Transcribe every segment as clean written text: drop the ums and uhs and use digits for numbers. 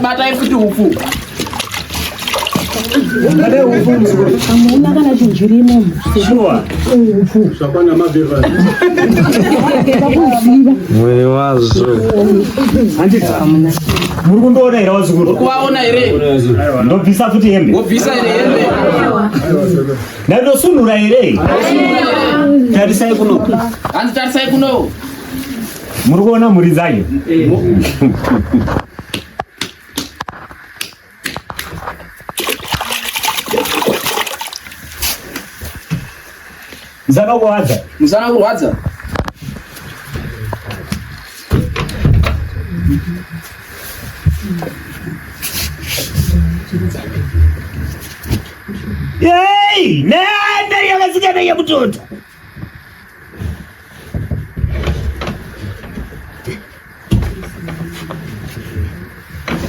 Batai futi upfu. Hamuna kana chinhu chirimo. Sure. Upfu. Zvakwana mabheva. Kuziva. Mwene wazvo. Handiti. Muri kundiona here vazukuru? Kuvaona here? Ndobvisa futi hembe. Wobvisa here hembe? Ndandosunura here? Tarisai kuno. Hanzi tarisai kuno. Muri kuona mhuri dzacho? Musana kurwadza. Musana kurwadza. Yei, nehanda yakasikana yekutota.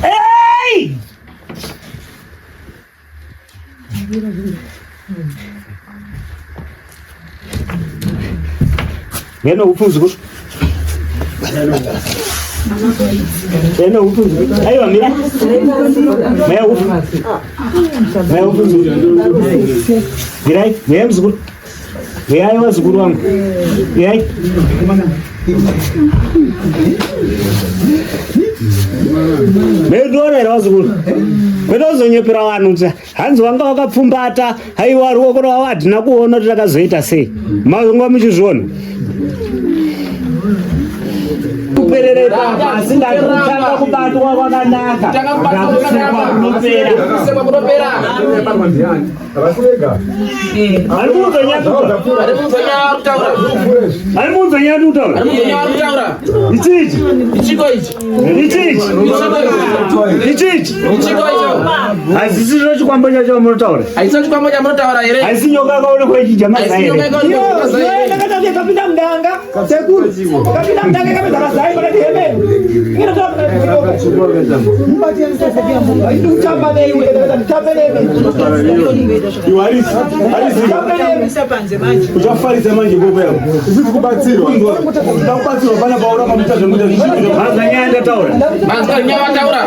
Hey! Ngeno upfu mzukuru. Ngeno upfu mzukuru. Aiwa mira. Maya upfu. Maya upfu mzukuru. Mirai, maya mzukuru. Uyai vazukuru vangu. Uyai. Meitora here vazukuru? Kwete kuzonyepera vanhu kuti hanzi wanga wakapfumbata haiwa ruoko rwavo hatina kuona kuti rakazoita sei. Mazonga muchizviona. Kuperera ipapo asi ndati kutanga kubatwa kwakanaka. Ndakusekwa kunopera. Kusekwa kunopera. Hazisi zvo chikwambo chacho munotaura. Haisi chikwambo chamunotaura here? Haisi nyoka yakaonekwa ichidya mazai here? Ndakatapinda mudanga. Sekuru, kapinda mudanga kapedza mazai pakati hembe. Uchafarisa manje gogo yako. Usiri kubatsirwa. Ndakubatsirwa pana pauramba muita zvemuita zvichikuita. Manzwa nyaya ndataura. Manzwa nyaya wataura.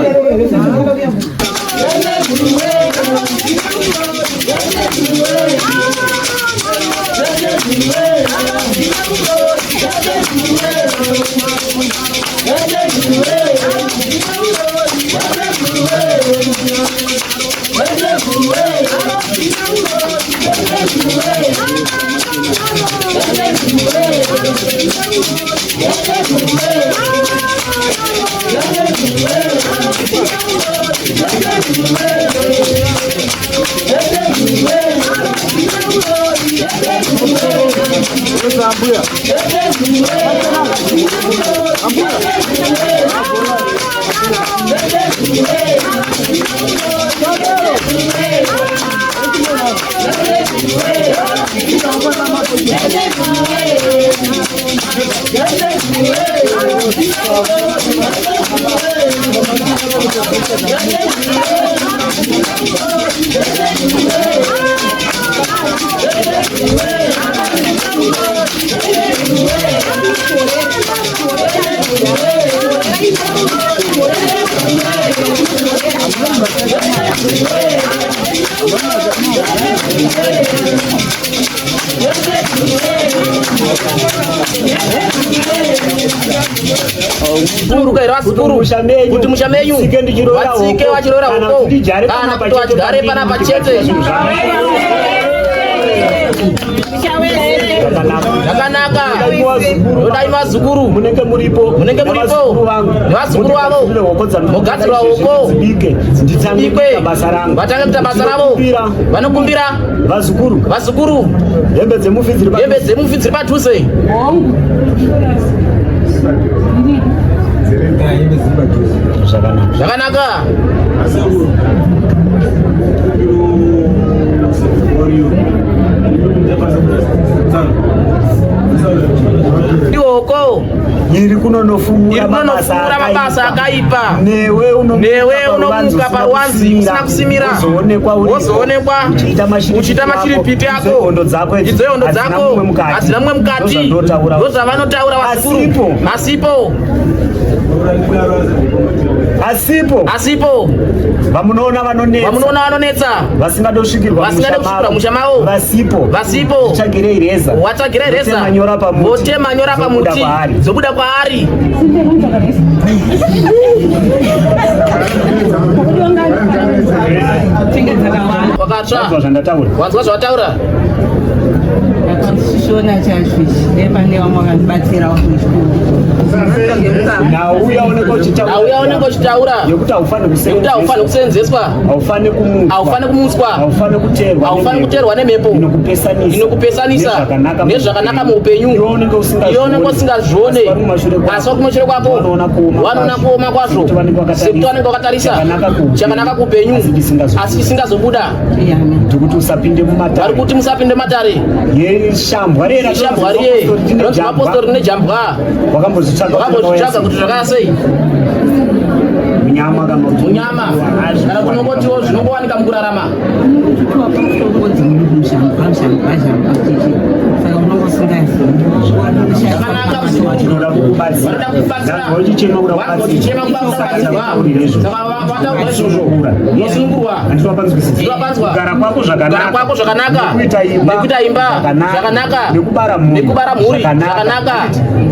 Buruka here vazukuru kuti musha menyu vatsike vachirora hoko kana kuti vachigare panapa chete. Zvakanaka. Ndodai vazukuru munenge muripo Munenge muripo. Nevazukuru vavo. Mogadzirwa hoko. Dzibike nditange Dzibikwe. kuita basa rangu. Vatange kuita basa ravo. Ndinokumbira Vanokumbira vazukuru vazukuru hembe dzemufi dziri pa- hembe dzemufi dziri padhuze. Zvakanaka. Zvakanaka. Ihoko Iri kunonofumura iri kunonofumura mabasa akaipa. Newe unomuka Newe paruvanze unomuka paruwanzi usina kusimira. Wozoonekwa uripo. Wozoonekwa uchiita mashiripiti uchiita mashiripiti ako. ako. Idzo hondo dzako idzi. Idzo hondo Hadzina dzako. mumwe mukati. Hadzina mumwe mukati. Ndozvandinotaura. Ndozvavanotaura vazukuru. Asipo. Asipo. Asipo. Asipo. Vamunoona vanonetsa. Vamunoona vanonetsa. Vasingade kusvikirwa Vasingade kusvikirwa musha mavo. Vasipo. Vasipo. Tsvagirei reza. Watsvagirei reza. Votema nyora pamuti. Votema nyora Dzobuda pamuti. kwaari. Dzobuda kwaari. Wakatsva. Wanzwa zvandataura. Wanzwa zvawataura. Shona chacho ichi dai pane vamwe vakandibatsirawo kuchikoro. Nauya unenge uchitaura. Nauya unenge uchitaura. Yekuti haufaniri Yekuti haufaniri kuseenzeswa. kuseenzeswa. Haufani kumutswa. Haufani kumutswa. Haufani kuteerwa. Haufani kuteerwa nemhepo. Inokupesanisa. Inokupesanisa. Nezvakanaka Nezvakanaka muupenyu. Iwe unenge usingazvione. Iwe unenge usingazvione. Asi vari kumashure kwako. Asi vari kumashure kwako. Vanoona kuoma Vanoona kwazvo. kuoma kwazvo. Sekuti vanenge vakatarisa. Sekuti vanenge vakatarisa. Chakanaka kuupenyu. Chakanaka kuupenyu. Asi chisingazobuda. Asi chisingazobuda. Ndikuti usapinde mumatare. Vari kuti musapinde matare. Yeshambwa riye Shambwa riye. Rinonzi mapostori rine jambwa. Wakambozvitsvaga. Wakambozvitsvaga kuti zvakaya sei? Munyama kana kuti Munyama. Kana kunongotiwo zvinongowanika mukurarama. Zvakanaka Tinoda kukubatsira. Vanoda kukubatsira. Ndanzwa uchichema kuda Wanzwa uchichema kuda Saka kubatsirwa. ndakutaurira izvozvo. Saka wataura izvozvo. Unosunungurwa. Handiti wapanzwisisa? Ndiwapanzwa. Kugara kwako zvakanaka. Kugara kwako zvakanaka. Nekuita imba. Nekuita imba. Zvakanaka. Nekubara mhuri. Nekubara mhuri. Zvakanaka.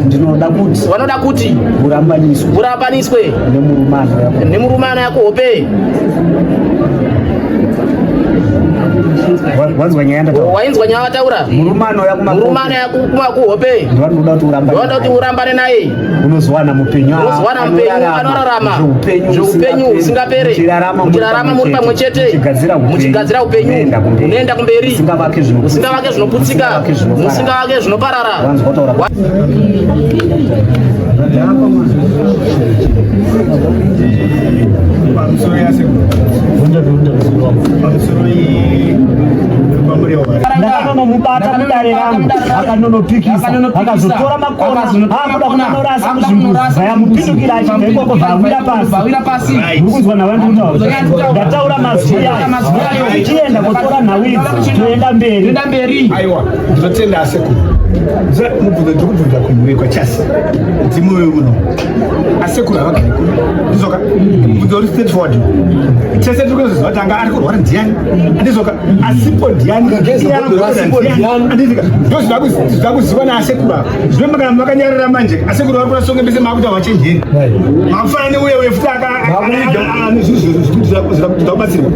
Ndinoda kuti Vanoda kuti urambaniswe urapaniswe nemurume anouya kuno. nemurume anouya kuhope. Wanzwa nyaya yandataura? Wainzwa nyaya wataura? Murume anouya kumakope. Murume anouya kuhope. Ndovanoda kuti urambane. Vanoda kuti urambane naye. Unozowana mupenyu. Unozowana mupenyu anorarama. Zveupenyu Zveupenyu husingapere. Muchirarama Muchirarama muri pamwe chete. Muchigadzira upenyu. Muchigadzira upenyu. Unoenda kumberi. Unoenda kumberi. Musingavake zvinoputsika. Musingavake zvinoputsika. Musingavake zvinoparara. Musingavake zvinoparara. Wanzwa kutaura. Pamusoro yasekuru. Pamusoro yekwamurehwa. Ndakanonomubata mudare rangu akanonopikisa akazotora makona akuda kunonorasa muzvimbuzi vayamupindukira achibva ikoko vawira pasi. Muri kunzwa navandikutaura ndataura mazwi ayo tienda kotora nhau idzi toenda mberi. Aiwa, ndinotenda asekuru. Mubvunzo ndiri kubvunza kumhuri kwachasi. Ndimi uno. Asekuru havagari kuno. Ndizoka. Mubvunzo uri straight forward. Tese tiri kuzoziva kuti anga ari kurwara ndiani. Andizoka. Asipo ndiani. Iye ari kurwara ndiani. Andizika. Ndozvida kuziva naasekuru ava. Zvino kana makanyarara manje, asekuru vari kurasonge mbese maakuita vachenjeri. Makufanana neuya uye futi aka ane zvinhu zvekuti kubatsirwa.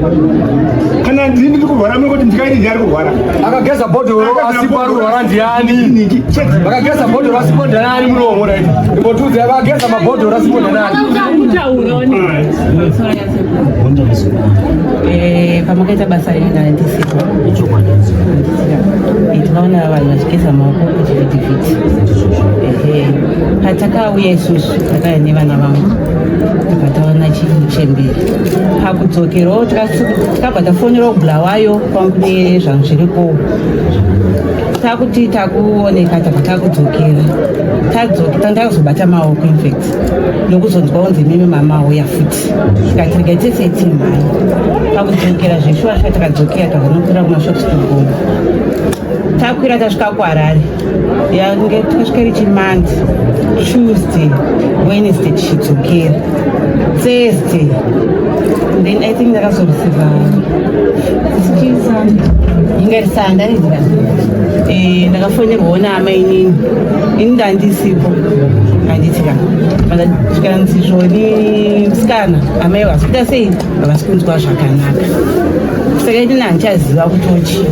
Kana ndini ndiri kurwara muri kuti ndikaini ndiani ari kurwara. Akageza bhodhoro asipo ari kurwara ndiani? Vakageza bhodhoro asipo ndiani munomo right? Imbotiudze vakageza mabhodhoro asipo ndiani? Pamakaita basa iri ndandisipo. Tikaona vanhu vachigeza maoko kuchivhitivhiti. Ehe. Patakauya isusu takauya nevana vangu takabva taona chichembere. Pakudzokerawo takabva tafonerawo Bulawayo kwangu kune zvangu zviriko. Takuti takuoneka tabva takudzokera. Tadzoka tandakazobata maoko infact. Nokuzonzwa kunzi mimi mama auya futi. Tikati regai tese timhanye. Pakudzokera zveshuwa shuwa takadzokera takanokwira kumashops kugomo. Takwira tasvika kuHarare. Yange takasvika richi Monday, Tuesday, Wednesday tichidzokera. Thursday. Then I think ndakazoreceiva inga Sunday ndika. Ndakafonerwawo naamainini. Ini ndandisipo. Handiti ka. Zvikanzi zvoni musikana amai havasi kuita sei havasi kunzwa zvakanaka. Saka ini handichaziva kuti ochii.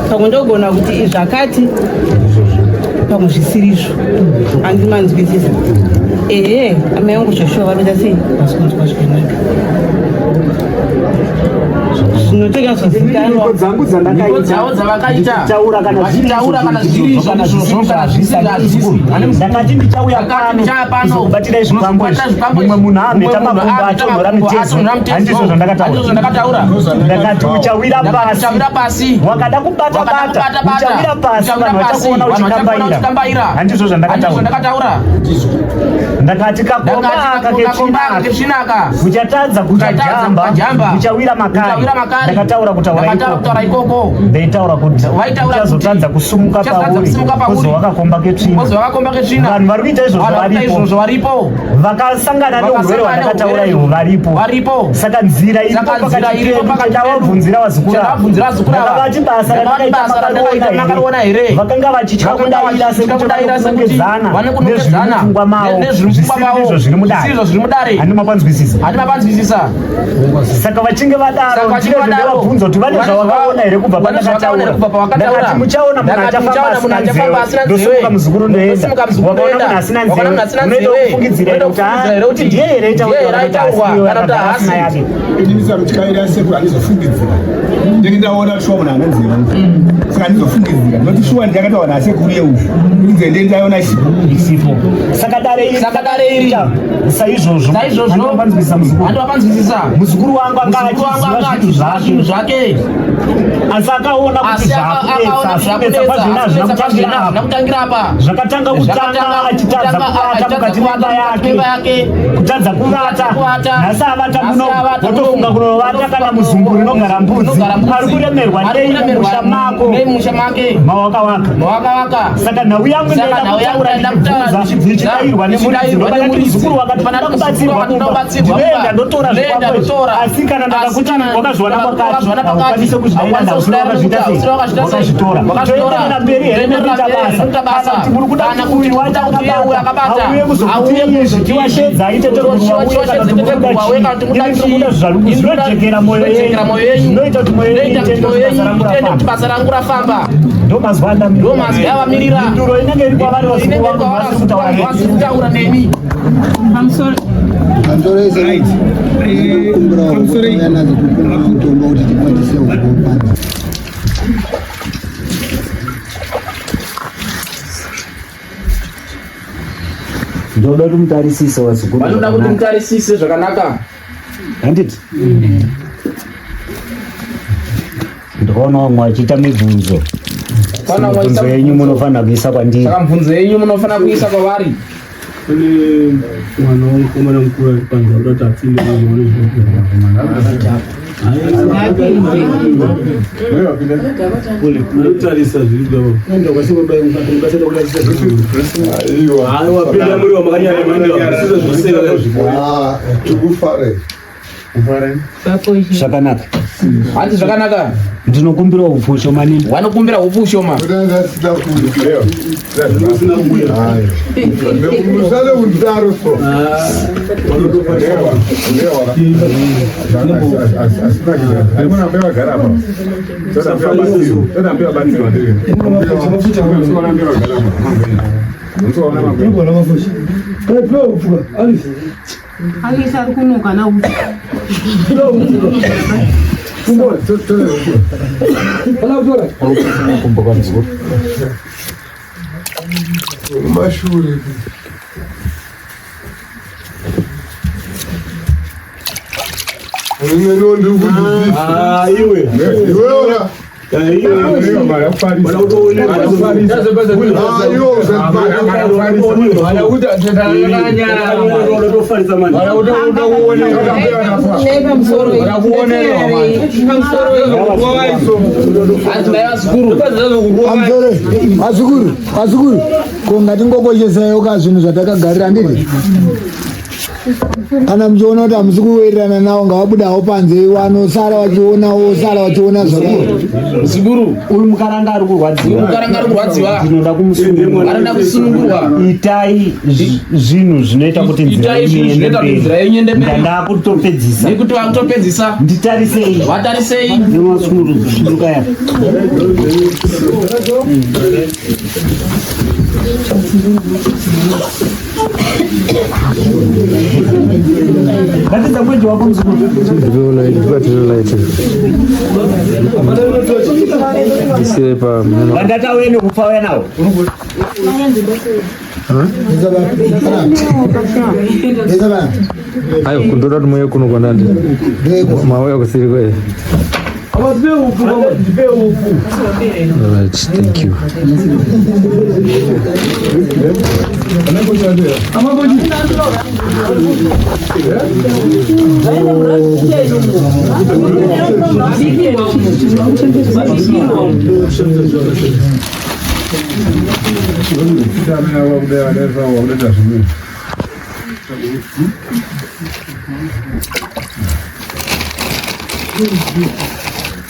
Pamwe ndogona kuti zvakati pamwe zvisirizvo. Handimanzwisisa. Ehe, amai vangu Joshua vanoita sei havasi kunzwa zvakanaka. Zvinotonyatsozikanwa. Dzangu Mhiko dzavo dzavakaita. Ndichitaura kana Vachitaura kana zviri izvo ndizvozvo kana zvisiri hazvisi. Ndakati ndichauya Ndakati pano ndichauya pano kuzokubatirai zvikwambo kuzokubatirai izvi. zvikwambo Mumwe izvi. munhu amheta Mumwe munhu makumbo amheta atonhora makumbo mitezo. atonhora mitezo. Handizvo zvandakataura. Handizvo zvandakataura. Ndakati uchawira Ndakati pasi. uchawira pasi. Wakada kubata Wakada bata. kubata bata. Uchawira pasi Uchawira vanhu pasi, vachakuona vanhu vachakuona uchikambaira. uchikambaira. Handizvo Handizvo zvandakataura. zvandakataura. Ndakati kakomba Ndakati aka kakomba aka ketsvina ketsvina aka. uchatadza Uchatadza kukajamba kukajamba. uchawira makare. Uchawira makare. Ndakataura kutaura Ndakataura kutaura ikoko. Ndaitaura kuti Vaitaura kuti uchazotadza kusumuka uchazotadza pauri kusumuka pauri. kuzova kakomba ketsvina. Kuzova kakomba ketsvina. Vanhu vari kuita izvozvo Vanhu vari kuita varipo. izvozvo varipo. Vakasangana neurwere Vakasangana hwandakataura neurwere ihwo varipo. Varipo. Saka nzira iripo Saka nzira pakati iripo pedu pakati pedu. chandavabvunzira vazukuru ava. Chandavabvunzira vazukuru ava. Ndakavati basa Ndakavati randakaita basa randakaita makariona makariona here? here? Vakanga vachitya Vakanga kudaira vachitya sekuti kudaira sekuti vane vane kunongedzana kunongedzana nezviri mupfungwa mavo nezviri mupfungwa zvisiri mavo izvo zviri mudare. zvisiri izvo zviri mudare. Handi mapanzwisisa. Handi mapanzwisisa. Saka vachinge vadaro Saka vachinge ndizvo vadaro, ndavabvunza kuti vane vane zvavakaona here kubva vane zvavakaona here kubva pandakataura. pawakataura. Ndakati muchaona munhu Ndakati achafamba muchaona munhu asina achafamba nzeve. asina nzeve. Ndosimuka muzukuru ndoenda. Ndosimuka muzukuru Wakaona ndoenda. munhu asina Wakaona nzeve. munhu asina Unoenda nzeve. kufungidzira here Unoenda kuti kufungidzira here ah, kuti ndiye here ndiye here aitaurwa kana kuti aitaurwa, haasiyo kana kuti akagara asina haasi. yake. Inini mutyairi asekuru handizofungidzira ndenge ndaona shuwa munhu ane nzeve saka handizofungidzira ndinoti shuwa ndakataura nasekuru yeuyu inzeve ndenge ndaiona Isipo. Saka dare iri Saka dare iri saizvozvo saizvozvo handiwapanzwisisa muzukuru. Handi wapanzwisisa. Muzukuru wangu anga Muzukuru wangu anga achiziva zvinhu achiziva zvinhu zvake zvake. asi akaona kuti Asi akaona zvakunetsa asi kunetsa kwazvina asi hazvina kunetsa kutangira kwazvina hazvina apa kutangira apa. Zvakatanga kutanga Zvakatanga achitadza kutanga kuvata achitadza mukati kuvata memba mukati memba yake yake. kutadza kuvata Kutadza kuvata. nhasi avata Nhasi muno avata wotofunga muno. kunovata kana muzunguru inogara mbudzi Inogara mbudzi. ari kuremerwa Ari nei kuremerwa mumusha mako nei mumusha make. mawakawaka Mawakawaka. Saka nhau yangu Saka ndaida nhau yangu kutaura ndaida kutaura ndichibvunza ndichibvunza, ndichidairwa nemuridzi ndichidairwa ndopanati nemuridzi. muzukuru wakati Ndopanati ndoda muzukuru kubatsirwa wakati kumba ndoda kubatsirwa ndinoenda kumba. ndotora Ndinoenda zvikwambo izvi ndotora. asi kana Asi ndakakuti kana wakazviwana ndakakuti pakati wakazviwana pakati, haukwanisi kuzvidaira haukwanisi ndausiwa kuzvidaira wakazviita sei nekuti wakazviita sei? wakazvitora Wakazvitora. toenderera mberi here Toenderera nekuita mberi basa nekuita basa. kana kuti muri kuda Kana kuti kuti uyu wacho kuti uyu akabata akabata auye kuzokuti auye izvi kuzoti tiwashedza aite teguruwa uye kana kuti muri kuda Tiwashedza chii kana kuti muri kuda ini ndiri kuda chii? zvinojekera mwoyo yenyu Zvinojekera mwoyo yenyu. zvinoita kuti mwoyo yenyu Zvinoita kuti itende mwoyo kuti yenyu basa rangu itende kuti rafamba basa rangu rafamba. Ndo mazwi andamirira. Ndo mazwi avamirira. Mhinduro inenge iri kwavari vazukuru Inenge vangu kwavari vasiri kutaura vazukuru neni. vangu vasiri kutaura nemi. Pamusoro Pamusoro kumbira kuuya nadzo kukumbira mutombo kuti tikwatise huku. Ndoda kuti mutarisise vazukuru. Vanoda kuti mutarisise zvakanaka. Handiti? Ndikaona vamwe vachiita mibvunzo. Kana Mibvunzo waita yenyu munofanira kuisa kwandiri. Saka mibvunzo yenyu munofanira kuisa kwavari. Kune mwana womukomana mukuru ari panze akuda kuti apinde muone. Anotarisa zviri wapinda muri Tikufare. Zvakanaka. Hanzi zvakanaka. Ndinokumbira upfu ushomanini. Vanokumbira upfu ushoma. Musale kundidaro so. Alisa ari kunuka na upfu. Mashure. Rimwe ndiri kuti Iwe. Iwewe. Vazukuru, vazukuru, ko ngatingokoshesaiwo ka zvinhu zvatakagarira handiti? Kana muchiona kuti hamusi kuwirirana navo ngavabudawo panze vanosara vachionawo sara vachiona zvakare. Muzukuru. Uyu mukaranga ari kurwadziwa. Uyu mukaranga ari kurwadziwa. Ndinoda kumusunungura. Anoda kusunungurwa. Itai zvinhu zvinoita kuti nzira Itai yenyu zvinhu iende zvinoita kuti nzira yenyu iende mberi. mberi. Ndanda kutopedzisa. Nekuti vakutopedzisa. Nditarisei. Vatarisei. Nemazukuru zviduka ya. Batidza mwenje wako muzukuru. Vandati auye nekupfa auya nawo. Ayo kundoda kuti muuye kuno kwandandi mauya kusiri kwe. Alright, thank you.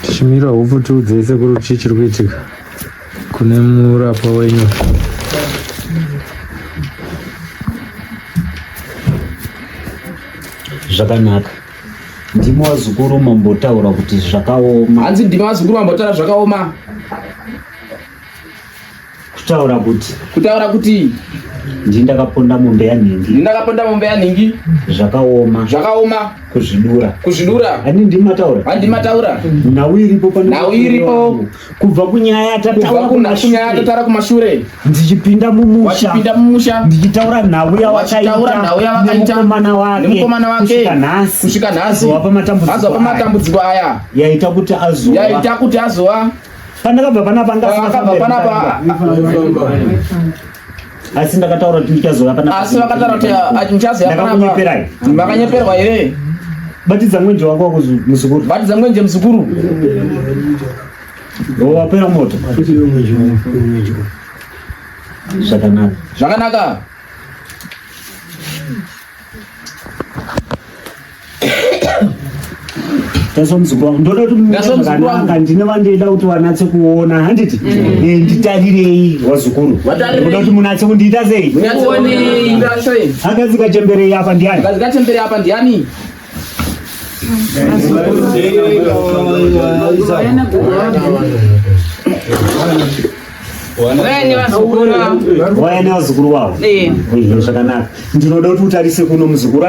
Tichimira hupfu tiudzei sekuru chii chiri kuitika kune murapwa wenyu. Zvakanaka. Ndimi wazukuru mambotaura kuti zvakaoma. Hanzi ndimi vazukuru mambotaura zvakaoma. Kutaura kuti. Kutaura kuti. Ndini ndakaponda mombe yanhingi. Ndini ndakaponda mombe yanhingi. Zvakaoma. Zvakaoma. Kuzvidura. Kuzvidura. Hani ndimi mataura. Hani ndimi mataura. Nhau iripo pano. Nhau iripo. Kubva kunyaya yatataura kunyaya yatataura kumashure. Ndichipinda mumusha. Wachipinda mumusha. Ndichitaura nhau yawakaita. Nhau yawakaita. Nemukomana wake. Nemukomana wake. Kusvika nhasi. Kusvika nhasi. Azova pamatambudziko. Azova pamatambudziko aya. Yaita kuti azova. Yaita kuti azova. Pandakabva panapa Pandakabva panapa. Asi ndakataura kuti ndichazova panapa. Asi vakataura kuti ndichazova panapa. Ndakanyeperai. Makanyeperwa here? Batidza mwenje wako wako muzukuru. Batidza mwenje muzukuru. Wapera moto. Zvakanaka. Zvakanaka. Taso muzukuru wangu ndoda kuti zvakanaka ndine vandida kuti vanatse kuona handiti mm. eh, nditarirei vazukuru ndoda kuti munatse kundiita sei akazika chemberei apa ndiani akazika chemberei apa ndiani Waya nevazukuru wavo eh. Zvakanaka ndinoda kuti utarise kuno muzukuru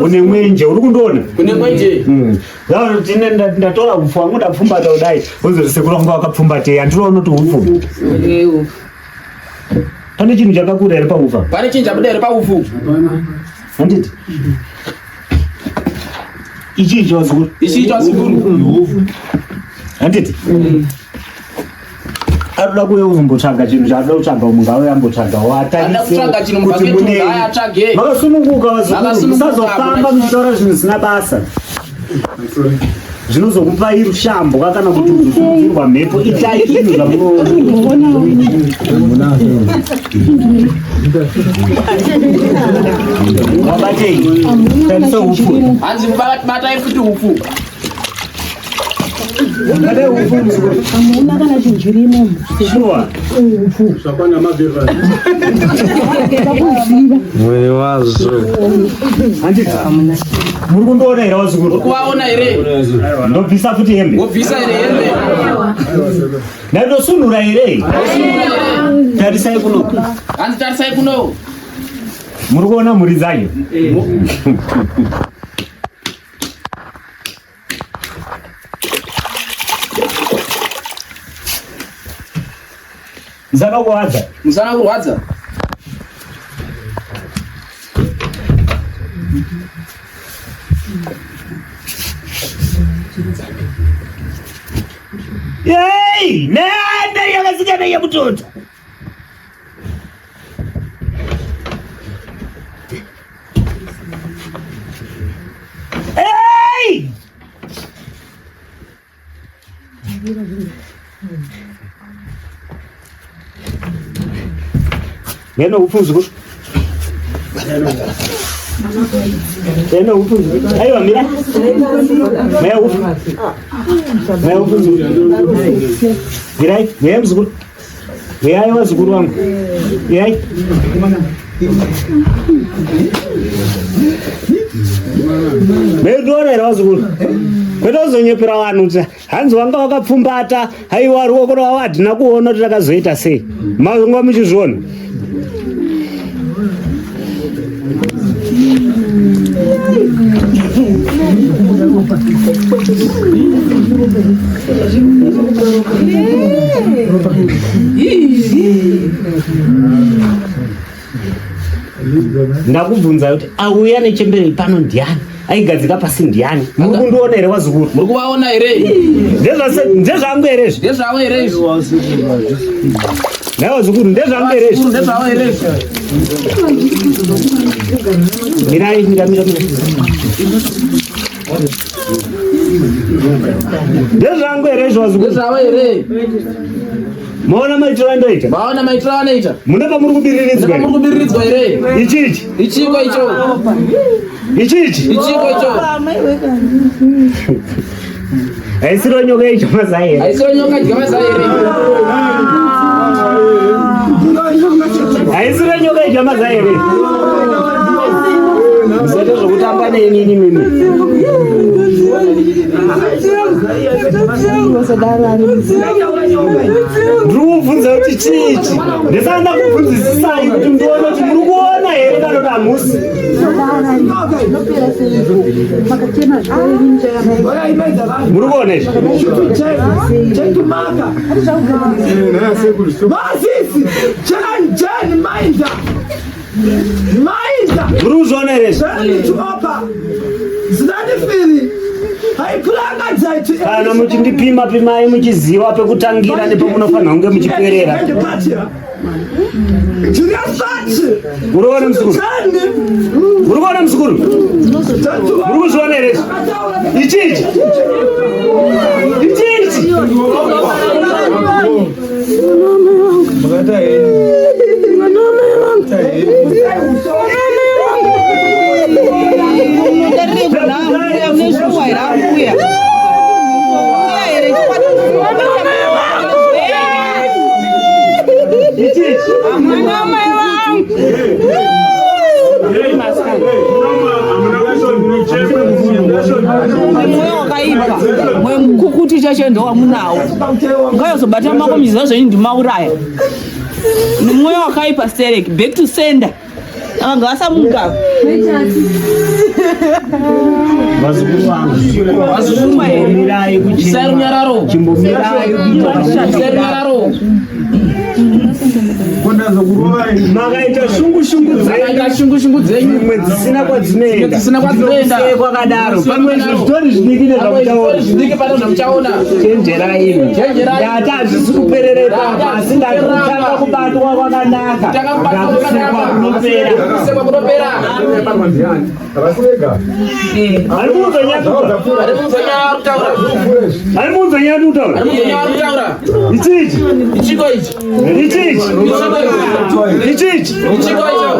une mwenje uri kundiona kune mwenje hmm. Ndatora upfu wangu ndapfumbata kudai wozoti sekuru wangu wakapfumbatei handinoona kuti upfu pane chinhu chakakura here paufa pane chinhu chabuda here paufu handiti ichi ichi wazukuru ichi ichi wazukuru handiti arikuda kuuya kuzombotsvaga chinhu chaarikuda kutsvaga umwe ngauye ambotsvaga waatarise kuti munei makasununguka vazukuru musazofamba muchitaura zvinhu zvisina basa zvinozokupai rushambwa kana kuti kuzokurudzirwa mhepo itai zvinhu zvamunoona wabatei tarisa upfu hanzi batai futi upfu Hamuna kana chinhu chirimo. Sure. Upfu. Zvakwana mabheva. Mwene wazvo. Handiti. Muri kundiona here wazukuru? Muri kuvaona here? Ndobvisa futi hembe. Wobvisa here hembe? Ndandosunura here? Tarisai kuno. Hanzi tarisai kuno. Muri kuona mhuri dzacho? Musana kurwadza. Musana kurwadza. Yei, nehanda yakasikana yekutota. Hey! Ngeno upfu muzukuru. Ngeno upfu muzukuru. Aiwa mira. Maya upfu. Maya upfu muzukuru. Mirai, maya muzukuru. Uyai vazukuru vangu. Uyai. Meitora here vazukuru? Kwete kuzonyepera vanhu kuti hanzi wanga wakapfumbata haiwa ruoko rwavo hatina kuona kuti rakazoita sei. Manga muchizviona. Ndakubvunza kuti auya nechembere pano ndiani aigadzika pasi ndiani muri kundiona here vazukuru muri kuvaona here ndezvangu here izvi ndezvavo here izvi nhai vazukuru ndezvangu here izvi ndezvavo here izvi mirai mira mira mira Ndezvangu here izvo vazukuru? Ndezvavo here? Maona maitiro andoita? Maona maitiro anoita? Mune pamuri kubiriridzwa Mune pamuri kubiriridzwa here? Ichi ichi. Ichiko icho. Ichi ichi. Ichiko icho. Haisiro nyoka icho mazai here? Haisiro nyoka idya mazai here? Haisiro nyoka idya mazai here? Musaite zvokutamba neni ini mimi. Ndiri kubvunza kuti chii ichi? Ndisati ndakubvunzisisai kuti ndione kuti muri kuona here kana kuti hamusi. Muri kuona izvi? Muri kuzviona here izvi? Kana muchindipima pimai muchiziva pekutangira nepamunofanira kunge muchiperera. Uri kuona muzukuru? Uri kuona muzukuru? Uri kuzviona here izvi? Ichi ichi. Ichi ichi. Ichi ichi. Mweya wakaipa mweya mukukutu chacho ndowamunawo ngayozobata mako miziva zvenyu ndimauraya mweya wakaipa sterek back to sender ava ngavasamuka Vazukuru vangu. Chimbomirai kuchema. Isai runyararo. Chimbomirai kuita Isai runyararo. Makaita shungu shungu dzenyu. Makaita shungu shungu dzenyu. Dzimwe dzisina kwadzinoenda. Dzisina kwadzinoenda. Ndinokusiyai kwakadaro. Pamwe zvitori zvidiki nezvamuchaona. Zvidiki pane zvamuchaona. Chenjerai imi. Chenjerai. Ndati hazvisi kuperera ipapo asi ndati kutanga kubatwa kwakanaka. Kutanga kubatwa Ndakusekwa kwakanaka. kunopera. Kusekwa kunopera. Ari kuuzonyatutaura. Ari kutaura. Ari kuuzonyatutaura. Ari kutaura. Ichi ichi. Ichiko ichi. Ichi ichi. Ichi ichi. Ichiko icho.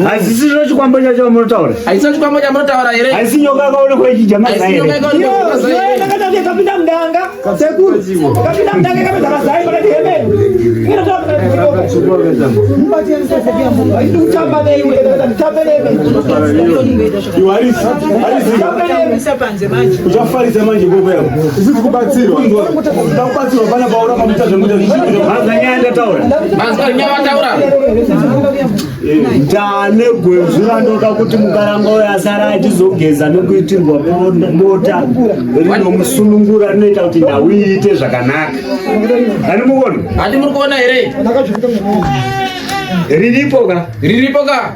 Hazisi chikwambo chacho munotaura. Haisi chikwambo chamunotaura here? Haisi nyoka yakaonekwa ichidya mazai Haisi nyoka here? yakaonekwa ichidya mazai here? Ndakapinda mudanga sekuru kapinda mudanga kapedza mazai pakati hemeni ndikutamba neiwe nditambe nemi Uchafarisa manje gogo yako. Isisi kubatsirwa. Ndakubatsirwa pana paura mamuta zvemuta zvichikuita. Mazanyaya ndataura. Mazwa nyaya wataura. Ndane gwezvi randoda kuti mukaranga uyo asara achizogeza nekuitirwa bota rinomusunungura rinoita kuti nhau iite zvakanaka. Hani mukuona? Handi muri kuona here? Riripo ka? Riripo ka?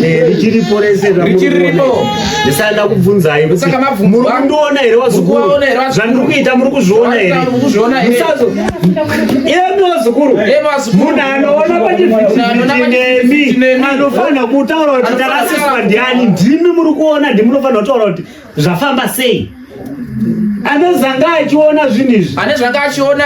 Eh, richiripo rese zvamuri Richiripo. kuona. Ndisada kubvunzai kuti Saka mabvunzwa? muri kundiona here vazukuru? Muri kuona here vazukuru? Zvandiri kuita muri kuzviona here? Muri kuzviona here? Musazo. Imi vazukuru. Imi vazukuru. Munhu anoona Munhu anoona pachivhitivhiti pachivhitivhiti nemi nemi. anofanira kutaura kuti Anofanira tarasiswa kutaura. ndiani. Ndimi muri kuona ndimi munofanira kutaura kuti zvafamba sei. Anozanga achiona zvinhu izvi. Ane zvanga achiona.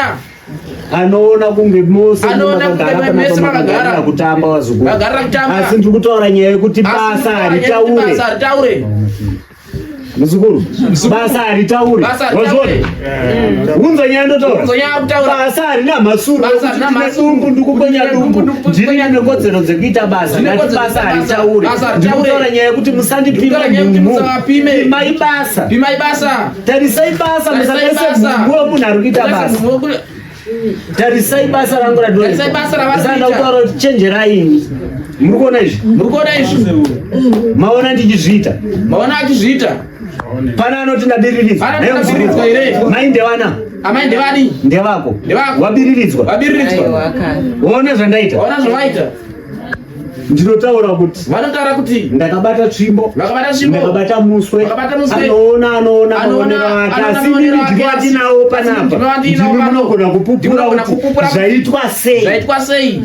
Anoona kunge mose Anoona kunge makagara mese panapa makagara. makagarira kutamba vazukuru. Vagarira kutamba. Asi ndiri kutaura nyaya yekuti Asi basa ndiri kutaura nyaya yekuti haritaure. Basa haritaure. Muzukuru, basa haritauri. Basa haritaure. Wazviona? Unzwa nyaya ndotaura. Unzwa nyaya kutaura. Basa harina mhasuru. Basa harina Ndine mhasuru. dumbu ndikukonya dumbu. Ndini ndine kodzero dzekuita basa. Ndine Ndati kodzero basa dzekuita basa. haritauri. Basa Ndiri haritaure. kutaura nyaya yekuti musandipima Ndikutaura nyaya yekuti mhumhu. musavapime. Pimai basa. Pimai basa. Tarisai basa Tarisai musatarise basa. mhumhu wemunhu ari kuita Tarisai basa. mhumhu wekuri- Tarisai basa rangu randinoita. Tarisai basa ravari Ndisada kuita. kutaura kuti chenjerai imi. Muri kuona izvi? Muri kuona izvi? Maona ndichizviita. Maona achizviita. Pana anoti ndabiriridzwa. Pana anoti ndabiriridzwa here? Mai ndevana. Amai ndevani? Ndevako. Ndevako. Wabiriridzwa. Wabiriridzwa. Waona zvandaita. Waona zvavaita. Ndinotaura kuti Vanotaura kuti ndakabata tsvimbo. vakabata tsvimbo. Ndakabata muswe. Vakabata muswe. Anoona anoona Anoona, maonero ake. anoona Asi maonero ndimi ake, ndimi asi- atinawo asi panapa. ndimi vandinawo Ndimi pano. munogona kupupura Ndimi munogona kuti kupupura kuti zvaitwa sei. Zvaitwa sei?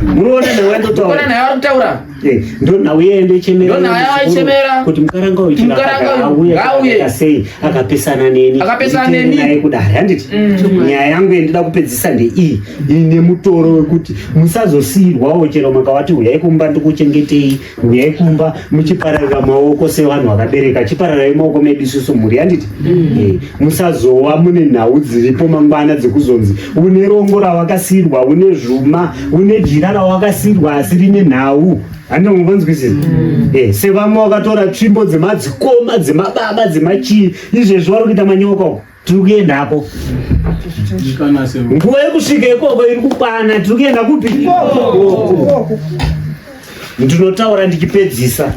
Munoona Kuona newandotaura. naye vari kutaura. Eh, ndonhau iye ndochemera Ndonhau yaichemera. kuti mukaranga uyu Mukaranga uyu, auye ngauye. akaita sei akapesana neni Akapesana Nditende neni. naye kudare handiti nyaya yangu yandida kupedzisa ndeiyi ine mutoro wekuti musazosiirwawo chero makavati huyai kumba ndikuchengetei huyai kumba muchipararira maoko sevanhu vakabereka chipararai maoko medu isusu mhuri handiti Eh, musazova mune nhau dziripo mangwana dzekuzonzi une rongo rawakasiirwa une zvuma une jira rawakasiirwa asi rine nhau handiti muvanzwisisa Eh, sevamwe vakatora tsvimbo dzemadzikoma dzemababa dzemachii izvezvi vari kuita manyoka uko tiri kuendako nguva yekusvika ikoko iri kukwana tiri kuenda kupi ikoko ndinotaura ndichipedzisa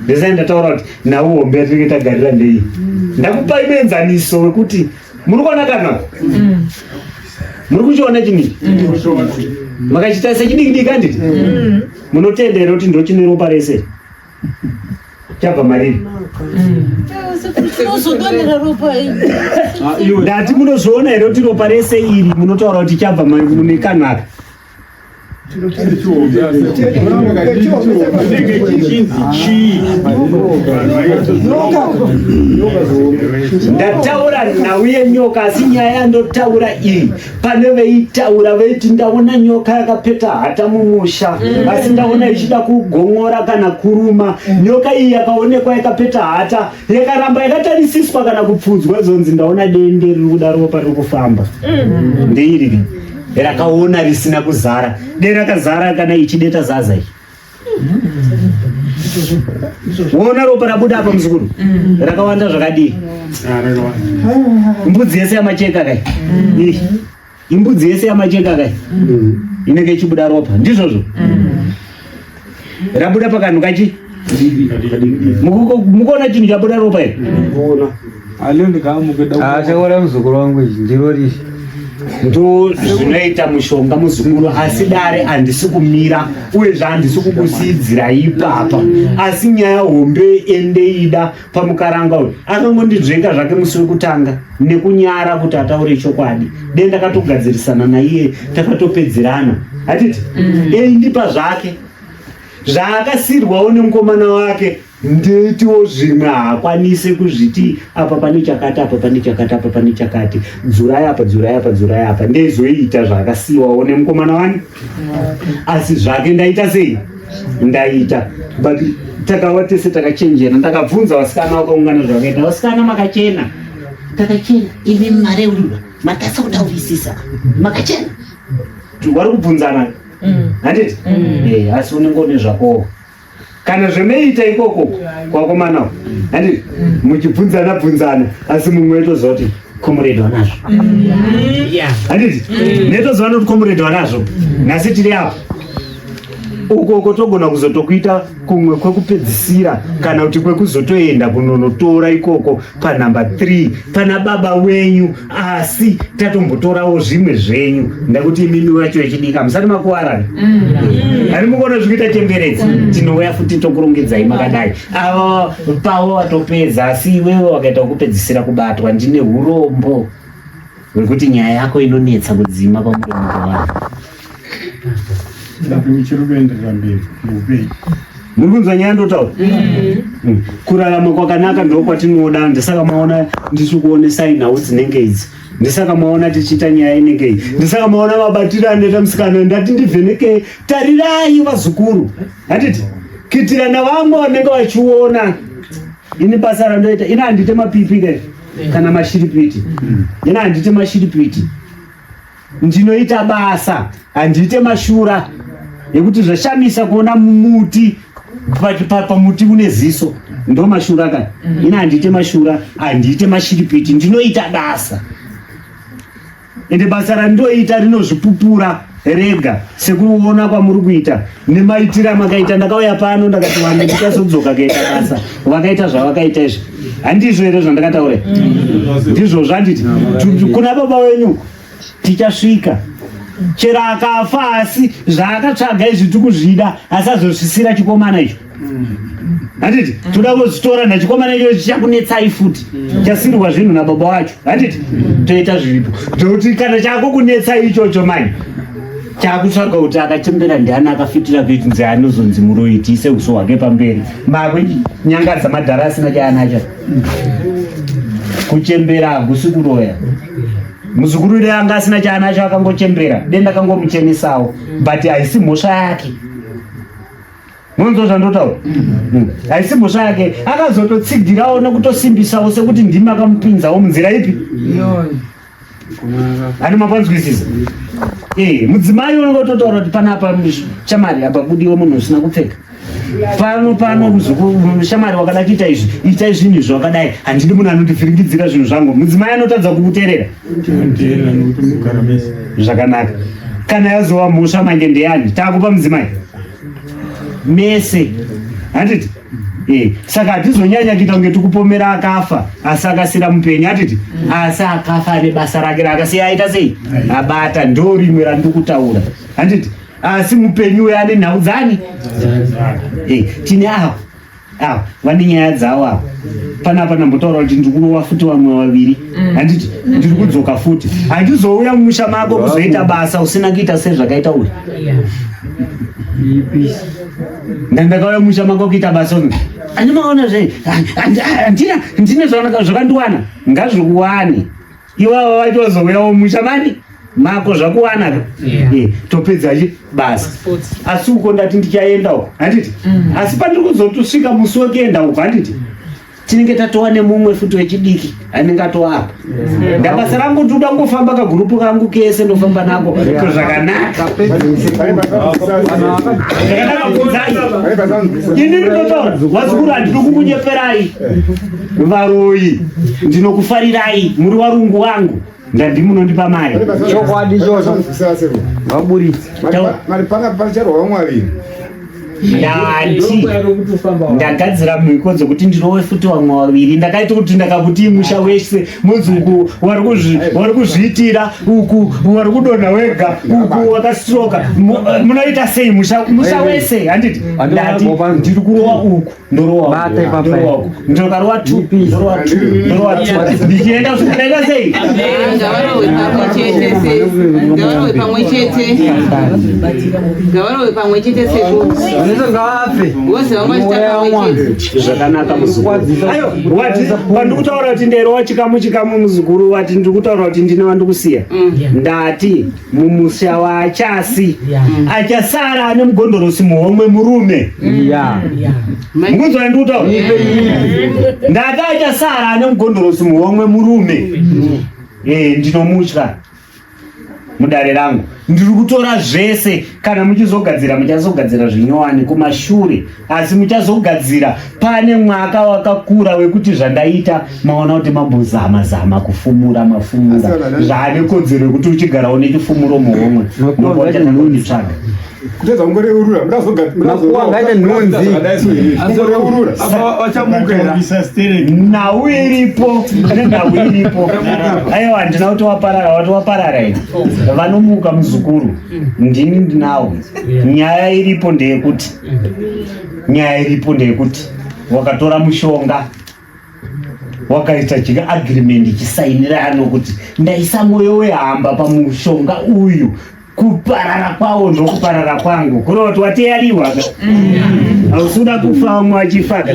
ndisai ndataura kuti nhau hombe yatinenge tagarira ndei ndakupai muenzaniso wekuti muri kuona kana muri kuchiona chiniki makachiita sechidikidiki handiti munotenda here kuti ndochine ropa rese chabva mariri Tinozodonhera ropa iri. ndati munozviona here kuti ropa rese iri munotaura kuti chabva mune kanhu aka Ndataura nhau yenyoka asi nyaya yandotaura iyi pane veitaura veiti ndaona nyoka yakapeta hata mumusha asi ndaona ichida kugong'ora kana kuruma. Nyoka iyi yakaonekwa yakapeta hata yakaramba yakatarisiswa kana kupfudzwa zonzi ndaona dende riri kuda ropa riri kufamba. Ndeiri rakaona risina kuzara dei rakazara kana ichideta zaza iyi woona ropa rabuda apa muzukuru rakawanda zvakadii mbudzi yese yamacheka kai Ih, imbudzi yese yamacheka kai inenge ichibuda ropa ndizvozvo rabuda pakanhu kachi mukuona chinhu chabuda ropa here Chaona muzukuru wangu ichi ndiro rishi ndo zvinoita mushonga muzukuru asi dare handisi kumira uyezve handisi kukusiidzira ipapa asi nyaya hombe endeida pamukaranga uyu akangondinzvenga zvake musi wekutanga nekunyara kuti ataure chokwadi dei ndakatogadzirisana naiye takatopedzerana hatiti eindipa zvake zvaakasirwawo nemukomana wake ndeitiwo zvimwe haakwanise kuzviti apa pane chakati apa pane chakati apa pane chakati dzurai apa dzurai apa dzurai apa ndeizoita zvaakasiwawo nemukomana wani asi zvake ndaita sei ndaita but takava tese takachenjera ndakabvunza vasikana vakaungana zvavakaita vasikana makachena takachena imi mareurura matasa kutaurisisa makachena vari kubvunzana handiti Eh, asi unenge une zvakowo kana zvemeita ikoko kwakomana handiti muchibvunzana bvunzana asi mumwe wetoziva kuti comrade wanazvo handiti netoziva noti comrade wanazvo nhasi tiri apo ukoko togona kuzotokuita kumwe kwekupedzisira kana kuti kwekuzotoenda kunonotora ikoko panhamba 3 pana baba wenyu asi tatombotorawo zvimwe zvenyu ndakuti imimi wacho vechidiki musati makuwarana ari mukuona zvikuita chemberedzi tinouya futi tokurongedzai makadai avo pavo watopedza asi iwewe wakaita wekupedzisira kubatwa ndine urombo hwekuti nyaya yako inonetsa kudzima pamuromo pevanhu Chiri kuenderera mberi muupenyu. muri kunzwa nyaya ndotaura Kurarama kwakanaka ndokwatinoda ndisaka maona ndichikuonesai nhau dzinenge idzi ndisaka maona tichiita nyaya inenge iyi ndisaka maona mabatiro anoita musikana ndati ndivheneke tarirai vazukuru handiti kuitirana vamwe vanenge vachiona ini basa randoita ini handite mapipi ke kana mashiripiti ini handite mashiripiti ndinoita basa handiite mashura yekuti zvashamisa kuona muti pamuti une ziso ndo mashura ka ini handiite mashura handiite mashiripiti ndinoita basa ende basa randinoita rinozvipupura rega sekuona kwamuri kuita nemaitiro amakaita ndakauya pano ndakati vanhu ndichazodzoka kuita basa vakaita zvavakaita izvi handizvo here zvandakataura ndizvozvo handiti kuna baba wenyu tichasvika chero akafa asi zvaakatsvaga izvi tikuzvida asi azozvisira chikomana icho handiti toda kuzvitora nachikomana icho chichakunetsai futi chasirwa zvinhu nababa wacho handiti toita zviripo zvekuti kana chako kunetsai ichocho mani Chakutsvaga kuti akachembera ndiani akafitira kuiti nzi anozonzi muroyi tiise uso hwake pamberi. Makunyangadza madhara asina chaanacho. Kuchembera hakusi kuroya. Muzukuru ire anga asina chaanacho akangochembera denda kangomuchenesawo but haisi mhosva yake. Munonzwa zvandotaura? Mm. Haisi mhosva yake. Akazototsigirawo nekutosimbisawo sekuti ndimi akamupinzawo munzira ipi? Ani mapanzwisisa? Eh, mudzimai unenge utotaura kuti panapa shamari apa budiwe munhu usina kupfeka. Pano pano muzukuru shamari wakada kuita izvi, itai zvinhu izvi wakadai. Handidi munhu anondivhiringidzira zvinhu zvangu. Mudzimai anotadza kukuterera. Zvakanaka. Kana yazova mhosva manje ndeyani? Takupa mudzimai. Mese. Handiti? Eh, saka hatizonyanya kuita kunge tikupomera akafa asi akasira mupenyu hatiti asi akafa ane basa rake raakasiya aita sei abata ndo rimwe randikutaura handiti asi mupenyu uyo ane nhau dzani eh, tine avo avo vane nyaya dzavo avo panapa ndambotaura kuti ndiri kurova futi vamwe vaviri handiti ndiri kudzoka futi handizouya mumusha mako kuzoita basa usina kuita sezvakaita uyu ndandakauya musha mako kuita basa uno andimaona zve handina ndine zvakandiwana ngazvikuwane iwava vacho vazouyawo musha mani mako zvakuwana ka eh, topedza chi basa asi uko ndati ndichaenda uko handiti mm. asi pandiri kuzotosvika musi wekuenda uko handiti tinenge tatova nemumwe futi wechidiki anenge atova apa ndabasa rangu ndinoda kungofamba kagurupu kangu kese ndofamba nako zvakanaka zvakanaka bvunzai ini ndinotaura vazukuru handidi kukunyeperai varoyi ndinokufarirai muri warungu wangu ndandi munondipa mari chokwadi ichocho vaburitse mari panga pacharwa vamwe vaviri ndati ndagadzira mhiko dzekuti ndirove futi vamwe vaviri ndakaita kuti ndakakuti musha wese munzi uku wari kuzviitira uku wari kudonha wega uku wakastroka munoita sei musha musha wese handiti ndati ndiri kurova uku ndorowa uku ndikarowa tu ndorowa tu ndorowa tu ndichienda kusvika ndaita sei Ngavarohwe pamwe chete se ngavarohwe pamwe chete ngavarohwe pamwe chete sekuru vanenge ngavafe vose vanga vachiita pamwe chete zvakanaka muzukuru ayo wati pandikutaura kuti ndairowa chikamu chikamu muzukuru wati ndiri kutaura kuti ndine wandikusiya ndati mumusha waachasi achasara ane mugondorosi muhomwe murume mukunzwa ndikutaura ndati achasara ane mugondorosi muhomwe murume eh ndinomutya mudare rangu ndiri kutora zvese kana muchizogadzira muchazogadzira zvinyowani kumashure asi muchazogadzira pane mwaka wakakura wekuti zvandaita maona kuti mambozama zama kufumura mafumura zvaane kodzero yekuti uchigarawo nechifumuro muhomwe ndopachatanonditsvaga kutadza kungoreurura nhau iripo nenhau iripo aiwa handina kuti waparara wati waparara ini vanomuka muzukuru ndini ndinawo nyaya iripo ndeyekuti nyaya iripo ndeyekuti wakatora mushonga wakaita chika agreement chisainirano kuti ndaisa mwoyo wehamba pamushonga uyu kuparara kwawo ndokuparara kwangu kureva kuti wateyaliwa ka hausi kuda kufa vamwe vachifa ka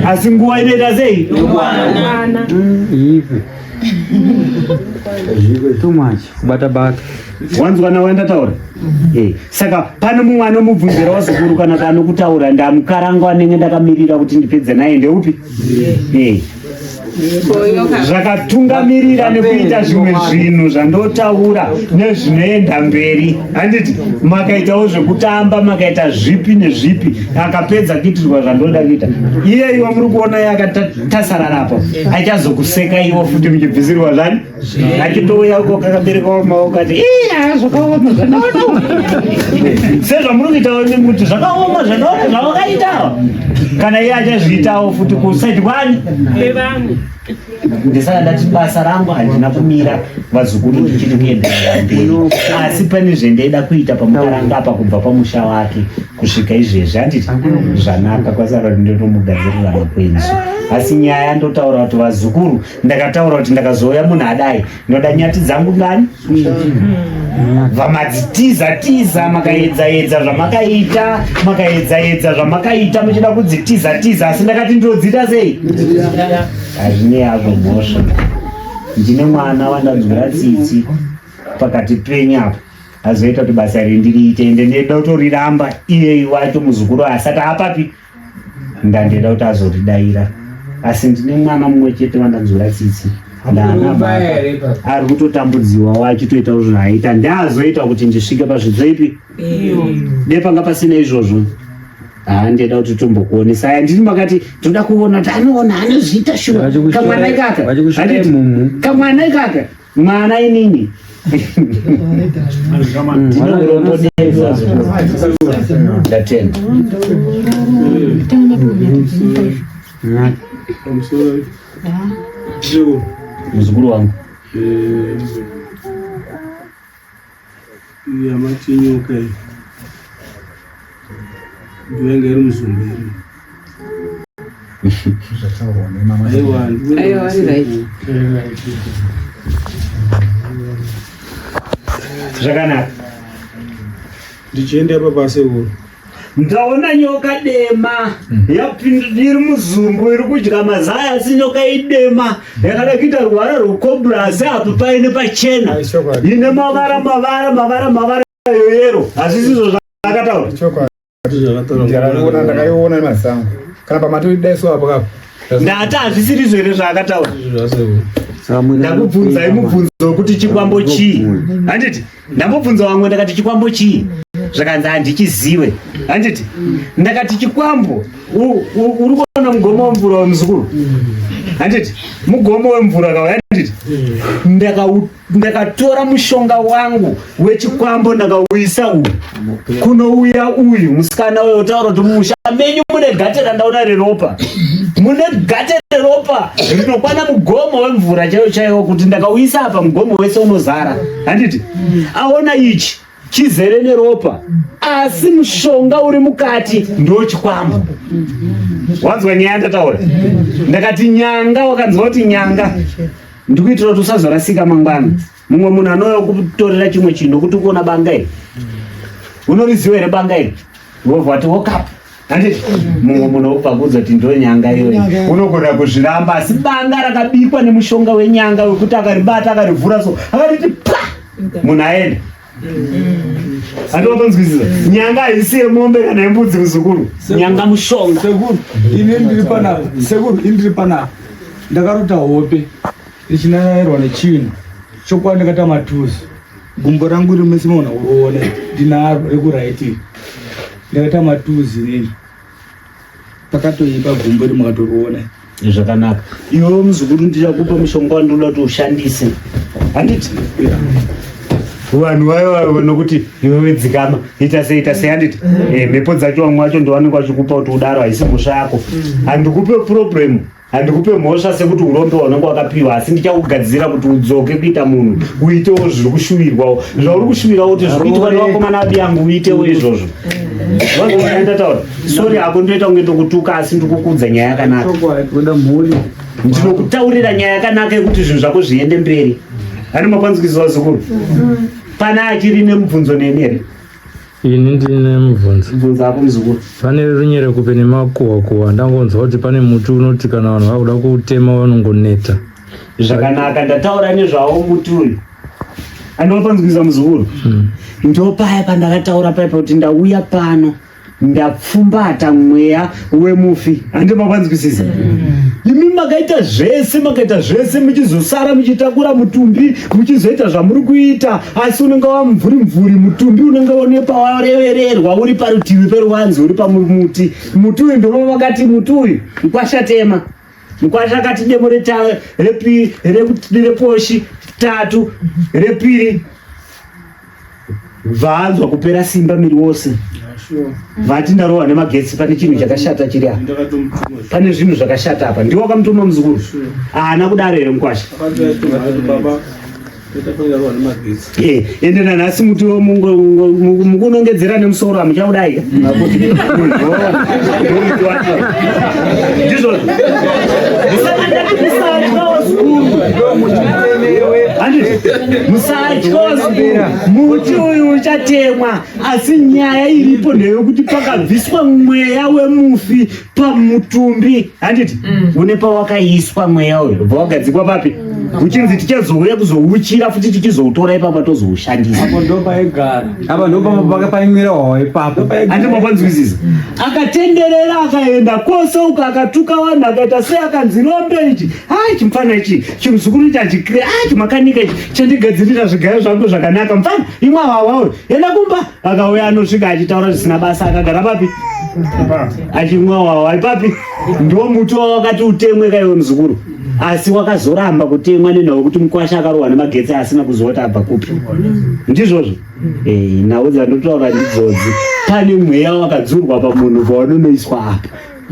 asi nguva inoita sei ipi too much kubata bata wanzwa nawe ndataura Eh, saka pane mumwe anomubvunzira wazukuru kana kuti anokutaura ndamukarango anenge ndakamirira kuti ndipedze naye ndeupi Eh. Zvakatungamirira nekuita zvimwe zvinhu zvandotaura nezvinoenda mberi handiti makaitawo zvekutamba makaita zvipi nezvipi akapedza kuitirwa zvandoda kuita iye iwa muri kuona iye akatasarara apo achazokuseka iwo futi muchibvisirwa zvani achitouya uko kakaberekawo maoko ati iya zvakaoma zvakaoma sezvamuri kuitawo imi kuti zvakaoma zvakaoma zvavakaitawo kana iye achazviitawo futi kusaidi kwani ndisaka ndati basa rangu handina kumira vazukuru ndichiri kuenderera mberi asi pane zvendaida kuita pamukaranga apa kubva pamusha wake kusvika izvezvi handiti zvanaka kwasara ndinotomugadzirira makwenzi asi nyaya ndotaura kuti vazukuru ndakataura kuti ndakazouya munhu adai ndoda nyati dzangu ngani Vamadzitiza tiza makaedza edza zvamakaita, makaedza edza zvamakaita muchida kudzitiza tiza asi ndakati ndodziita sei? Hazvinei hazvo mhosva. Ndine mwana wandanzwira tsitsi pakati penyu apa azoita kuti basa iri ndiriite ende ndinoda kutoriramba iyeyi wacho muzukuru asati apapi ndandida kuti azoridaira asi ndine mwana mumwe chete wandanzwira tsitsi ndaana baba ari kutotambudziwawo achitoitawo zvaaita ndaazoita kuti ndisvike pazvidzo ipi de panga pasina izvozvo haa ndida kuti tombokuonesa aya ndini makati toda kuona kuti anoona anozviita shuwa kamwana ikaka kamwana ikaka mwana inini ndine urombo ndatenda muzukuru wangu yamati nyoka iyi ndoyanga iri muzumbu iri. Aiwa. Aiwa, ari right. Zvakanaka. Ndichienda apa pasekuru. Ndaona nyoka dema iri muzumbu iri kudya mazai, asi nyoka idema yakada kuita ruvara rwekobra, asi apo paine pachena, ine mavara mavara mavara mavara yoyero. Hazvisizvo zvaakataura? Ndakaiona, ndakaiona nemasango kana pamatoidaiswa apo kapo. Ndati hazvisirizvo here zvaakataura? Ndakubvunzai mubvunzo wekuti chikwambo chii, handiti? Ndambobvunza vamwe, ndakati chikwambo chii, zvakanzi handichiziwe, handiti? Ndakati chikwambo uri kuona mugomo wemvura wemuzukuru, handiti? Mugomo wemvura kawa, handiti? Ndakatora mushonga wangu wechikwambo, ndakauisa uyu. Kunouya uyu musikana uyo otaura kuti mumusha menyu mune gate randaona reropa, mune gate reropa rinokwana mugomo wemvura chaiwo chaiwo, kuti ndakauisa apa mugomo wese unozara, handiti? Aona ichi chizere neropa, asi mushonga uri mukati ndo chikwambo. Wanzwa nyaya ndataura? Ndakati nyanga, wakanzwa kuti nyanga ndikuitira kuti usazorasika mangwana mumwe munhu anouya kutorera chimwe chinhu, nokuti ukuona banga iri, unoriziva here banga iri? Wobva wati wokapu, handiti? Mumwe munhu wobva kuudza kuti ndo nyanga iyoyi, unogona kuzviramba, asi banga rakabikwa nemushonga wenyanga wekuti akaribata, akarivhura so, akariti pa, munhu aenda. Handiwatonzwisisa? Nyanga haisi yemombe kana yembudzi, muzukuru. Nyanga mushonga. Sekuru, ini ndiri panapa. Sekuru, ini ndiri panapa, ndakarota hope ndichinanairwa nechinhu. Chokwadi, ndakaita matuzi. Gumbo rangu iri mese maona kuroona ndinaro rekuraiti. Ndakaita matuzi inini, pakatoipa gumbo iri makatoriona. Zvakanaka. Iwewe muzukuru, ndichakupa mushonga wandinoda kuti ushandise, handiti? Vanhu vaiva nokuti iwewe dzikama, ita sei, ita sei, handiti? Mhepo dzacho vamwe vacho ndovanenge vachikupa kuti udaro. Haisi mhosva yako, handikupe problem, handikupe mhosva sekuti urombe waunenge wakapiwa, asi ndichakugadzira kuti udzoke kuita munhu, uitewo zviri kushuvirwawo, zvauri kushuvirawo kuti zviri kuitwa nevakomana abiyangu, uitewo izvozvo. Ndataura, sorry hako, ndoita kunge ndokutuka, asi ndikukuudza nyaya yakanaka. Kuda mhuri. Ndinokutaurira nyaya yakanaka yekuti zvinhu zvako zviende mberi. Ani makwanzwisiwa, zukuru? Pana achiri nemubvunzo neni here? Ini ndine mubvunzo. Bvunza ako, muzukuru. Pane runyerekupe nemakuhwa kuhwa. Ndangonzwa kuti pane muti unoti kana vanhu vakuda kuutema vanongoneta. Zvakanaka, ndataura nezvawo muti uyu. Andinopanzwisa, muzukuru, ndopaya pandakataura paya pakuti ndauya pano ndapfumbata mweya wemufi, handi mapanzwisisa? Imi makaita zvese, makaita zvese, muchizosara muchitakura mutumbi, muchizoita zvamuri kuita, asi unenge wamumvuri mvuri. Mutumbi unenge une pawarevererwa, uri parutivi peruvanzi, uri pamuti. Muti uyu ndova vakati muti uyu mukwashatema. Mukwasha akati demo reposhi tatu repiri, bvaanzwa kupera simba miri wose, vati ndarohwa nemagetsi, pane chinhu chakashata chiri apa, pane zvinhu zvakashata apa. Ndiwo wakamutuma, muzukuru? Haana kudaro here mukwasha? Ende nanhasi muti mukunongedzera nemusoro hamuchaudai, ndizvozvo? Saka ndati musatyawo zukuru, handiti? Musatya, muti uyu uchatemwa, asi nyaya iripo ndeyekuti pakabviswa mweya wemufi pamutumbi, handiti? Une pawakaiswa mweya uyu, ubva wagadzikwa papi? Uchinzi tichazouya kuzouchira futi, tichizoutora ipapa tozoushandisa. Apo ndo paigara. Apa ndo paimwira hwawa ipapo. Handi mapanzwisisa? Akatenderera, akaenda kwose uko, akatuka vanhu, akaita sei, akanzi rombe ichi, ai chimufana ichi, chimuzukuru ichi achikire, ai chimakanika ichi chandigadzirira zvigayo zvangu zvakanaka. Mufana imwe wawawe, enda kumba. Akauya, anosvika achitaura zvisina basa, akagara papi? Achimwa wawa ipapi. Ndo muti wawakati utemwe kaiwe muzukuru, asi wakazoramba kutemwa nenhau yekuti mukwasha akarohwa nemagetsi asina kuziva kuti abva kupi. Ndizvozvo. Nhau dzandotaura ndidzodzi. Pane mweya wakadzurwa pamunhu pawanonoiswa apa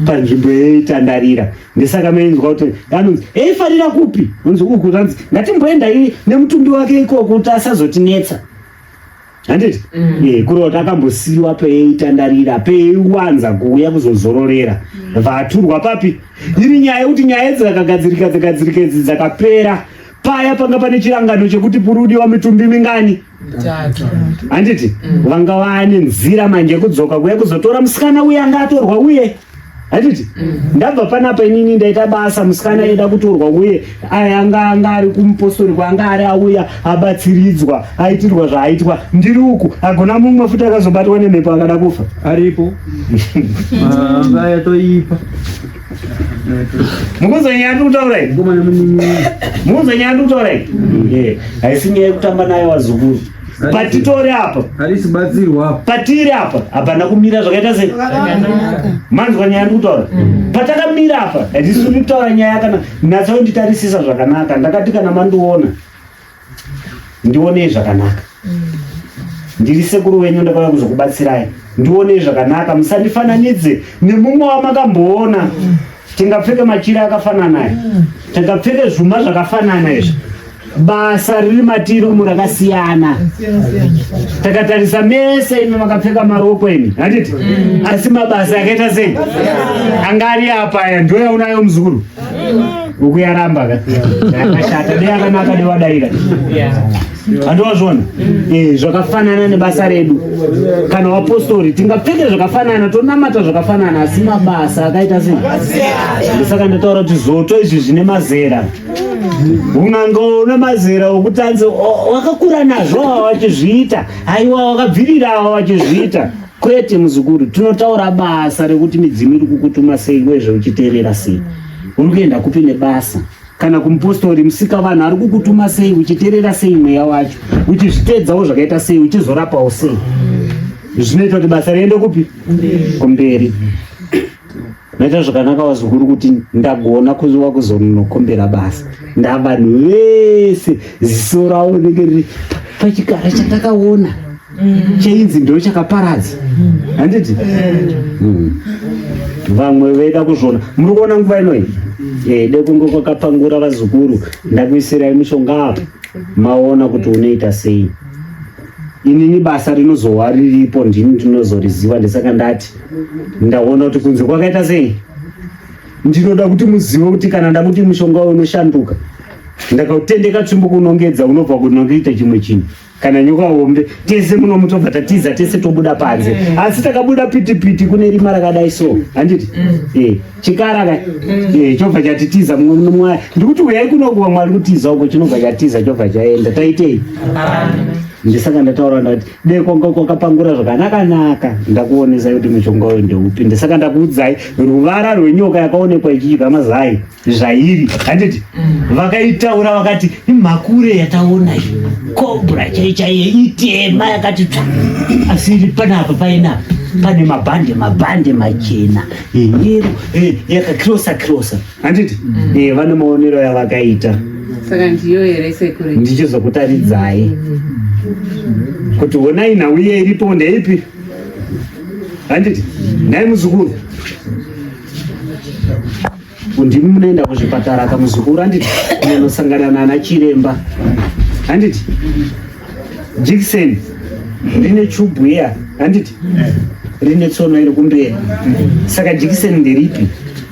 panzvimbo yeitandarira. Ndisaka mainzwa kuti anonzi eifarira kupi, unzi uku, zvanzi ngatimboendai nemutumbi wake ikoko kuti asazotinetsa, handiti? Kureva kuti akambosiyiwa peitandarira, peiwanza kuuya kuzozororera, vaturwa papi. Iri nyaya yekuti nyaya idzi dzakagadzirika, dzagadzirika idzi dzakapera. Paya panga pane chirangano chekuti purudiwa mitumbi mingani? Handiti? Vanga vane nzira manje yekudzoka kuya kuzotora musikana uye anga atorwa uye, handiti? Ndabva panapa inini ndaita basa, musikana aida kutorwa uye anga ari kumupostori kwaanga ari, auya abatsiridzwa, aitirwa zvaaitwa. Ndiri uku, agona mumwe futi akazobatwa nemhepo akada kufa. Aripo anga yatoipa. Mukunzwa nyaya ndiri kutaura iyi? Mukunzwa nyaya ndiri kutaura iyi? Haisi nyaya yekutamba nayo vazukuru. Patitori apa, harisi batsirwa. Patiri apa hapana kumira zvakaita sei? Manzwa nyaya ndiri kutaura? Patakamira apa hatisi kutaura nyaya. Kana natsaunditarisisa zvakanaka, ndakati kana mandiona, ndionei zvakanaka. Ndiri sekuru wenyu, ndakauya kuzokubatsirai. Ndionei zvakanaka, musandifananidze nemumwe wamakamboona. Tingapfeke machira akafanana aya, tingapfeke zvuma zvakafanana izvi, basa riri matiri umu rakasiyana. Takatarisa mese imi makapfeka maroko imi, handiti? Asi mabasa akaita sei anga ari apa aya ndo yaunayo muzukuru ukuyaramba ka yakashata, dei akanaka dewadaira, handowazvona? Zvakafanana nebasa redu. Kana vapostori tingapfeke zvakafanana, tonamata zvakafanana, asi mabasa akaita sei? Saka ndataura kuti zoto izvi zvine mazera, un'anga une mazera okuti anzi wakakura nazvo ava vachizviita, haiwa wakabvirira ava vachizviita. Kwete muzukuru, tinotaura basa rekuti midzimu iri kukutuma sei, wezve uchiteerera sei, uri kuenda kupi nebasa. Kana kumupostori, musika vanhu ari kukutuma sei, uchiteerera sei mweya wacho, uchizviteedzawo zvakaita sei, uchizorapawo sei, zvinoita kuti basa riende kupi? Kumberi. Maita zvakanaka vazukuru kuti ndagona kuzuva kuzonokombera basa. Ndavanhu vese ziso ravo rinenge riri pachikara chatakaona cheinzi ndo chakaparadza, handiti? Vamwe veida kuzviona. Muri kuona nguva inoyi dekunge kwakapangura vazukuru, ndakuisirai mushonga apa, maona kuti unoita sei. Inini basa rinozowa riripo ndini ndinozoriziva. Ndisaka ndati ndaona kuti kunze kwakaita sei. Ndinoda kuti muzive kuti kana ndakuti mushonga uyu unoshanduka, ndakautendeka tsvimbo kunongedza, unobva kunoita chimwe chinhu. Kana nyoka hombe, tese muno mutobva tatiza tese, tobuda panze. Asi takabuda pitipiti, kune rima rakadai so, handiti? Chikara ka chobva chatitiza. Mumwe mumwe ndikuti uyai kunoku, vamwe vari kutiza uko, chinobva chatiza, chobva chaenda. Taitei? Ndisaka ndataura ndati dei kwanga kwakapangura zvakanaka-naka, ndakuonesai kuti mushonga uyu ndeupi. Ndisaka ndakuudzai ruvara rwenyoka yakaonekwa ichidya mazai zvairi, handiti? Vakaitaura vakati imhakure yataona iyi, cobra chai chaiye, itema yakati tsva, asi iri panapa paina pane mabhande mabhande machena eyero, yakakirosa kirosa, handiti? Vane maonero yavakaita. Saka ndiyo here sekuru? Ndichizokutaridzai kuti honai nhau iye iripo ndeipi, handiti? Nhai muzukuru, ndimi munoenda kuzvipatara kamuzukuru, handiti? Munosangana nana chiremba, handiti? Jikiseni rine chubhu iya, handiti? Rine tsono iri kumberi. Saka jikiseni nderipi,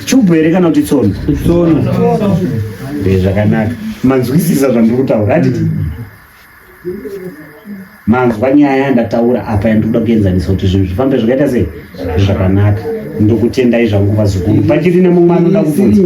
chubhu here kana kuti tsono? Tsono. Zvakanaka. Manzwisisa zvandiri kutaura hatiti? Manzwa nyaya yandataura apa yandikuda kuenzanisa kuti zvinhu zvifambe zvakaita sei zvakanaka. Ndokutendai zvangu vazukuru. Pachiri nemumwe anoda kubvunza?